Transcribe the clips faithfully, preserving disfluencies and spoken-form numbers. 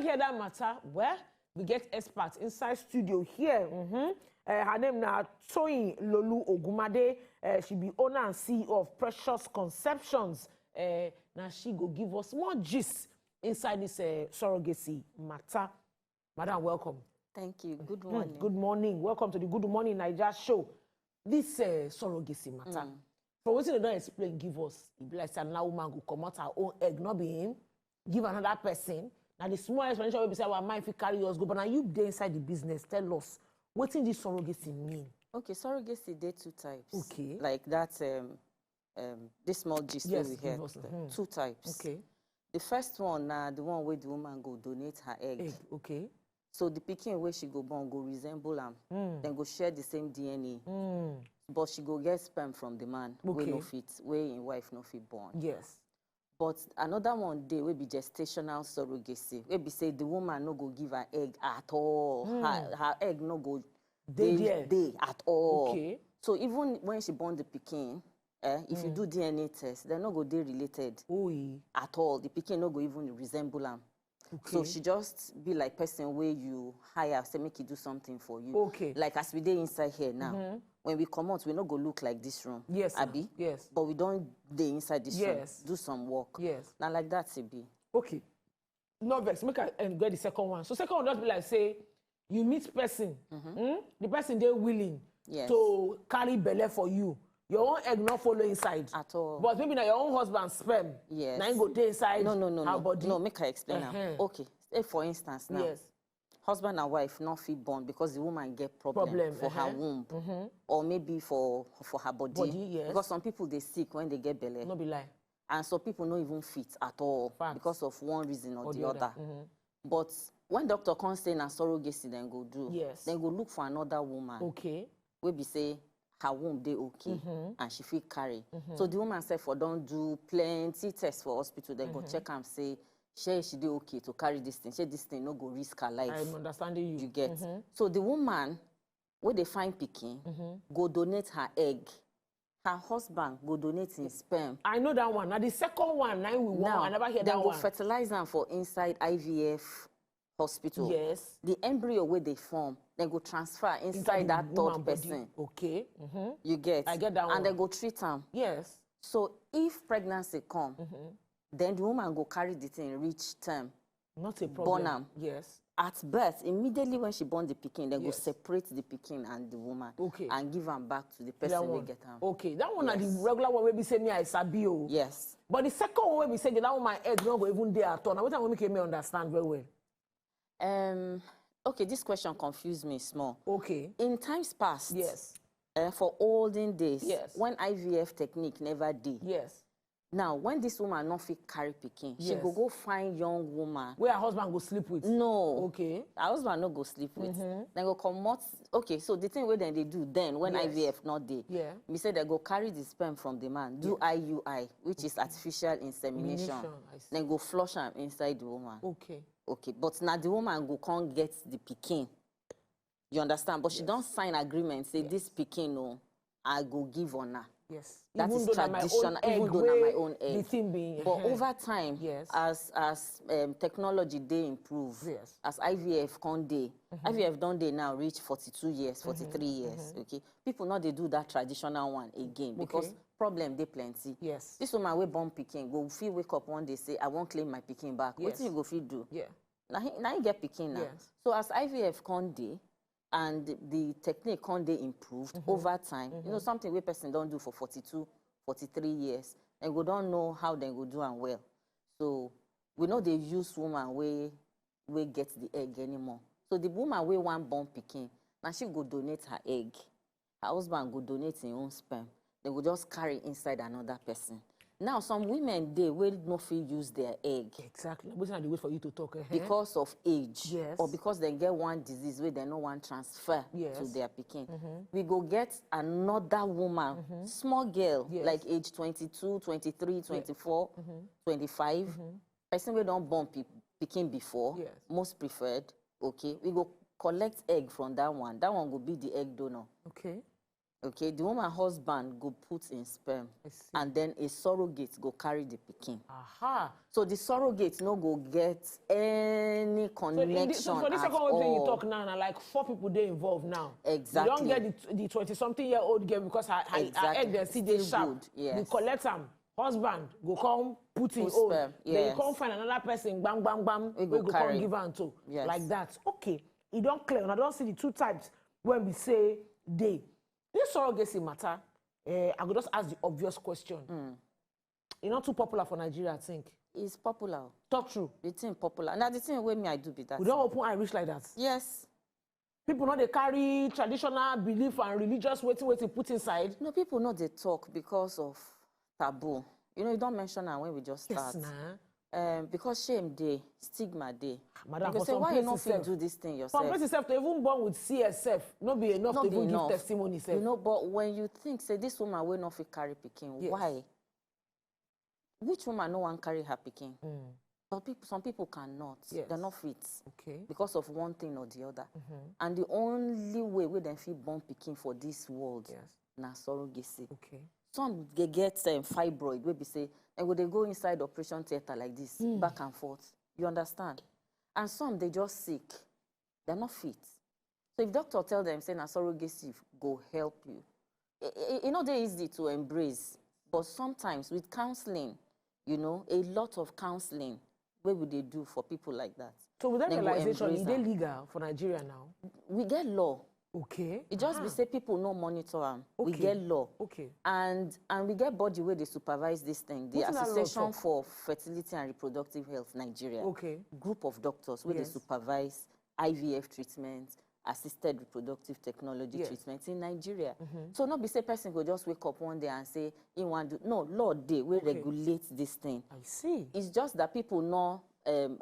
hear that matter? Well, we get experts inside studio here. Mm-hmm. Uh, her name na Toyin Lolu Ogumade. Uh, she be owner and C E O of Precious Conceptions. Uh, now she go give us more gist inside this uh, surrogacy matter. Madam, welcome. Thank you. Good morning. Good morning. Welcome to the Good Morning Naija show. This uh, surrogacy matter. Mm. For wetin dem don explain give us, e be like say another woman go comot her own egg, no be him, give another person. Na the small explanation wey be say our mind fit carry us go, but na you dey inside the business. Tell us wetin this surrogacy mean. Okay, surrogacy dey two types. Okay. Like that, um, um, this small gist Yes, we give heard. Us, mm-hmm. Two types. Okay. The first one na the one wey the woman go donate her egg. Egg. Okay. So the pikin wey she go born go resemble am. Mm. Dem go share the same D N A. Mm. But she go get sperm from the man wey Okay. no fit, wey im wife no fit born. Yes. But another one dey wey be gestational surrogacy, wey be say the woman no go give her egg at all. Mm. Her, her egg no go Dey dey there. Dey at all. Okay. So even when she born the pikin, eh, if you Mm. do D N A test, dem no go dey related Oyi. At all. The pikin no go even resemble am. Okay. So she just be like person wey you hire, say make e do something for you. Okay. Like as we dey inside here now, Mm-hmm. When we comot, we no go look like this room. Yes. Sir. Abi? Yes. But we don dey inside this room, Yes. Do some work. Yes. Na like that e be. Okay. No vex, make I um, get the second one. So second one just be like say you meet person, Mm-hmm. mm, the person dey willing Yes. to carry belle for you. Your own egg not follow inside. At all. But maybe na your own husband sperm. Yes. Na him go dey inside No, no, no, her no. Body. No, make I explain am. Uh-huh. Okay. Say for instance now, Yes. Husband and wife no fit born because the woman get problem, Problem, for her uh-huh. womb Mm-hmm. Or maybe for for her body. Body, yes. Because some people dey sick when they get belle. No be lie. And some people no even fit at all Fact. Because of one reason or, Or the, the other. other. Mm-hmm. But when doctor come say na surrogacy dem go do, Yes. Dem go look for another woman Okay. Wey be say her womb dey okay Mm-hmm. And she fit carry. Mm-hmm. So the woman sef for don do plenty tests for hospital, dem go Mm-hmm. Check am say shey she dey okay to carry this thing, shey this thing no go risk her life. I'm understanding you. You get? Mm-hmm. So the woman wey dey find pikin Mm-hmm. go donate her egg. Her husband go donate him sperm. I know that one. Now the second one, now we want. Now, I never hear dem that go one. Fertilize am for inside I V F hospital. Yes. The embryo wey dey form, dem go transfer inside the that woman third body. Person. Okay. Mm-hmm. You get? I get that And one. Dem go treat am. Yes. So if pregnancy come, Mm-hmm. Then the woman go carry the thing reach term. Not a problem. Born am. Yes. At birth, immediately when she born the pikin, dem go Yes. Separate the pikin and the woman Okay. And give am back to the That person wey one. Get am. Okay. That one na the Yes. regular one wey be say me I sabi o. Yes. But the second one wey be say that woman egg no go even dey at all. Now wetin I wan make me understand very well. Um. Okay, this question confuse me small. Okay. In times past, Yes. Uh, for olden days, Yes. When I V F technique never dey, Yes. Now when this woman no fit carry pikin, she Yes. Go go find young woman. Where her husband go sleep with. No. Okay. Her husband no go sleep with. Mm-hmm. Dem go comot. Okay, so the thing wey dem dey do then when Yes. I V F no dey, Yeah. Be say dem go carry the sperm from the man, do I U I, which is artificial insemination. Insemination, I see. Dem go flush am inside the woman. Okay. Okay, but na the woman go come get the pikin. You understand? But she don sign agreement say this pikin o, I go give una. Yes. That Even is though na my own traditional, egg even though na my wey own the egg. thing be, But uh-huh. Over time, Yes. as as um, technology dey improve, Yes. As I V F come dey, I V F don dey now reach forty-two years, forty-three years. Okay, people no dey do that traditional one again because Okay. Problem dey plenty. Yes. This woman wey born pikin go fit wake up one day say, "I wan claim my pikin back." Yes. Wetin you go fit do? Yeah. Na him, na him get pikin now. Yes. So as I V F come dey and the technique come dey improved over time, you know, something wey person don do for forty-two, forty-three years, dem go don know how dem go do am well. So we no dey use woman wey wey get the egg anymore. So the woman wey wan born pikin, na she go donate her egg. Her husband go donate him own sperm. Dem go just carry inside another person. Now some women dey wey no fit use their egg Exactly. Wetin I dey wait for you to talk. Eh? Because of age, Yes. Or because dem get one disease wey dem no wan transfer Yes. To their pikin. We go get another woman, small girl, Yes. Like age twenty-two, twenty-three, twenty-four, twenty-five. Person wey don born pi- pikin before, Yes. Most preferred. Okay, we go collect egg from that one. That one go be the egg donor. Okay. Okay, the woman husband go put in sperm, I see. And then a surrogate go carry the pikin. Aha. So the surrogate no go get any So, in the, so for connection this at second one wey you all. Talk now, na like four people dey involved now. Exactly. You don get the the twenty something year old girl because her, her, her Exactly. egg dem still dey Still sharp. Good, yes. You collect am, husband go come put him Put own. sperm, Then you yes. Come find another person, bam, bam, bam, We wey go go carry. Come give am to. Yes. Like that. Okay, e don clear. Una don see the two types wey we say dey. This surrogacy matter, eh, I go just ask the obvious question. Mm. E no too popular for Nigeria, I think. It's popular. Talk true. The thing popular. Now the thing wey me I do be that. We don open eye reach like that. Yes. People no dey carry traditional belief and religious wetin wetin put inside. No, people no dey talk because of taboo. You know, you don mention am when we just Yes, start. Na. Um, because shame dey, stigma dey. Madam, You go for say, some why you no places fit sef, do this thing some yourself? Places sef, to even born with C S sef no be enough No to be even give enough. Testimony sef. You know, but when you think say this woman wey no fit carry pikin, Yes. Why? Which woman no wan carry her pikin? Mm. But people, some people cannot. Yes. They're not fit Okay. Because of one thing or the other. Mm-hmm. And the only way wey dem fit born pikin for this world Yes. Na surrogacy. Okay. Some dey get um, fibroid wey be say dem go dey go inside operation theatre like this, Mm. Back and forth. You understand? And some dey just sick. They're not fit. So if doctor tell them say na surrogacy go help you, e, e, e no dey easy to embrace. But sometimes with counseling, you know, a lot of counseling wey we dey do for people like that. So with that Dem go realization, e embrace dey am. Legal for Nigeria now? We get law. Okay. E just be Ah. Say people no monitor am. We Okay. Get law. Okay. And and we get body wey dey supervise this thing. The Wetin that law Association talk? For Fertility and Reproductive Health Nigeria. Okay. Group of doctors wey dey Yes. Supervise I V F treatment, assisted reproductive technology Yes. Treatment in Nigeria. Mm-hmm. So no be say person go just wake up one day and say he wan do. No, law dey wey Okay. Regulate this thing. I see. It's just that people no, um,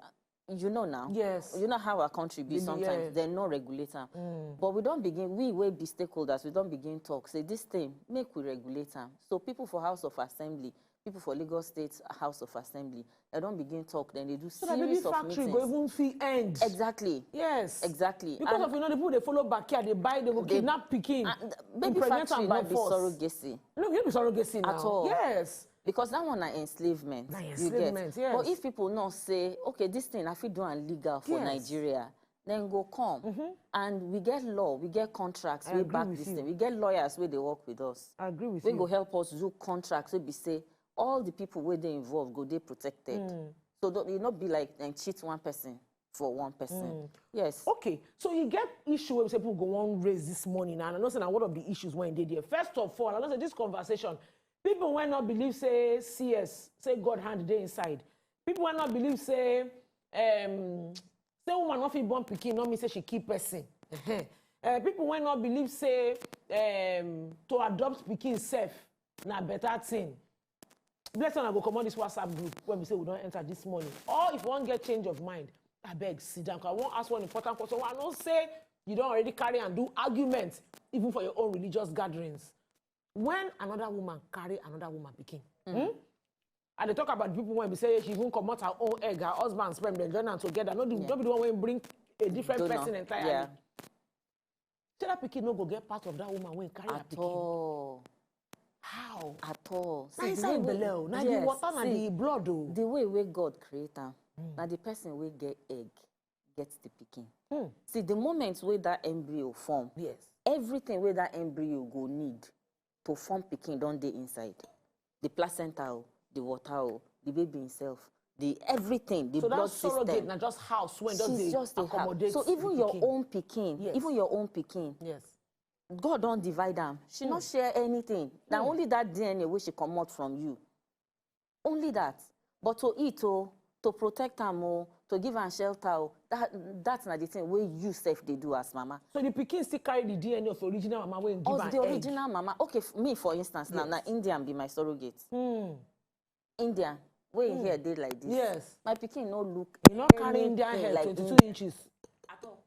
you know now. Yes. You know how our country be. Maybe, Sometimes yeah. Dem no regulate am. Mm. But we don begin, we wey be stakeholders, we don begin talk say this thing, make we regulate am. So people for House of Assembly, people for Lagos State House of Assembly, dem don begin talk. Then they do So that baby series of factory meetings. Go even fit end. Exactly. Yes. Exactly. Because And of, you know, the people dey follow backyard, dey buy, dey go They- kidnap pikin, And baby impregnate factory am by No be force. Surrogacy. No, no be surrogacy now. At all. Yes. Because that one na enslavement. Na You enslavement, get? Yes. But if people know say, okay, this thing I fit do am legal for Yes. Nigeria, then go come. Mm-hmm. And we get law, we get contracts, I we agree back with this you. Thing. We get lawyers where they work with us. I agree with We you. Go help us do contracts. We be say all the people where they involved go they protected. Mm. So don't, it not be like dem cheat one person for one person. Mm. Yes. Okay, so you get issue where people go on raise this morning, and I know say na one of the issues when they there. First of all, I know say this conversation, people will not believe say C S, say God hand dey inside. People will not believe say um say woman no fit born pikin, no mean say she keep person. Uh, people will not believe say um to adopt pikin self na better thing. Bless una go comot this WhatsApp group when we say we don enter this morning. Or if you wan get change of mind, abeg sit down. 'Cause I wan ask one important question. Well, I know say you don already carry and do argument even for your own religious gatherings. When another woman carry another woman pikin, hmm? I dey talk about the people when we say she even comot her own egg, her husband sperm, dem join am together. No, the, Yeah. No be the one wey bring a different Donor. Person entirely. Yeah. Say that pikin no go get part of that woman wey carry her At pikin. All. How? At all. Na See, the inside way we- belle o. Na the yes, water, na see, the blood o. The way wey God create am, Mm. Na the person wey get egg get the pikin. Hmm. See, the moment wey that embryo form, Yes. Everything wey that embryo go need to form pikin don dey inside. The placenta o, the water o, the baby himself, the everything, the So blood that surrogate system. Na just house when just She's dey just a house. Accommodate So even the your pikin. Own pikin, Yes. Even your own pikin, Yes. God don divide am. She no Hmm. Share anything. Na Hmm. Only that D N A wey she comot from you. Only that. But to eat o, to protect am o, to give am shelter o, that that na the thing wey you sef dey do as mama. So the pikin still carry the D N A of the original mama wey give Of am the egg. Original mama. Okay, f- me for instance now, Yes. Na Indian be my surrogate. Hmm. Indian, wey Hmm. Here dey like this. Yes. My pikin no look. You no carry Indian Anything head like twenty-two Indian. Inches. At all.